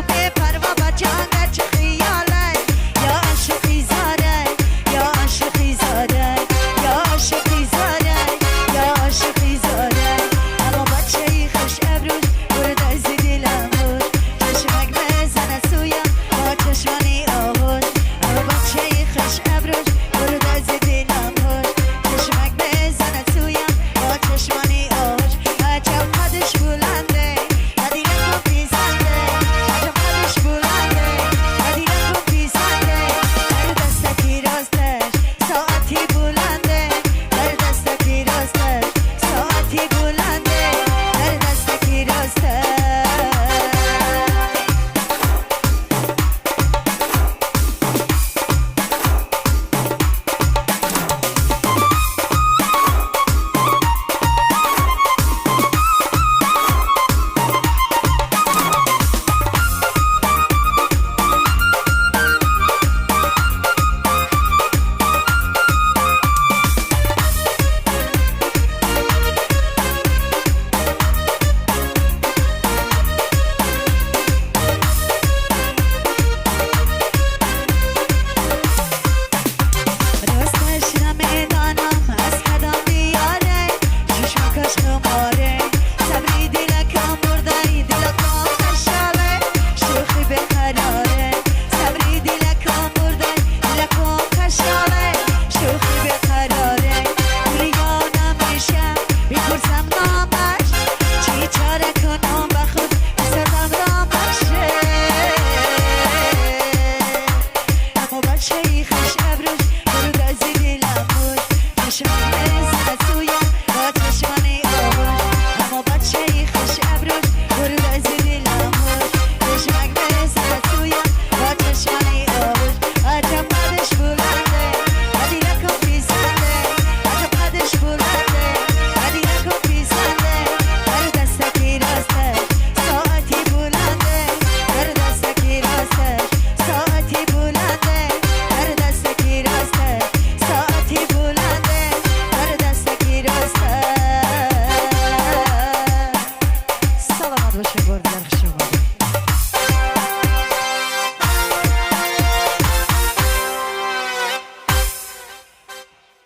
بپروا بچان گرچه خیاله یا عاشقی زاره یا عاشقی زاره یا عاشقی زاره یا عاشقی زاره اما بچه خوش ابروش برد از دلم بود چشمک بزنه سویم با چشمانی آهوش اما بچه خوش ابروش برد از دلم بود چشمک بزنه سویم با چشمانی آهوش عجب قدش بلنده قدیرکم پیزنده عجب قدش بلنده قدیرکم پیزنده در دستکی راستش ساعتی بلنده در دستکی راستش ساعتی بلنده در دستکی راستش. راستش نمیدانم از کدام دیاره چشمکش خماره صبری دلکم برده دلکم کشاله شوخی بقراره صبری دلکم برده دلکم کشاله شوخی بقراره ریا نمیشم میپرسم نامش چی چاره کنم به خود بسازم رامشه اما بچه خوش ابروش برو از دلم بود چشمان بزنه سویم با چشمان آهوش اما بچه خوش ابروش برو از دلم بود چشمک بزنه سویم با چشمان آهوش عجب قدش بلنده قدیرکم پیزنده عجب قدش بلنده قدیرکم پیزنده در دستکی راستش ساعتی بلنده در دستکی راستش ساعتی بلنده در دستکی راستش ساعتی بلنده در دستکی راستش. سلامت باشین.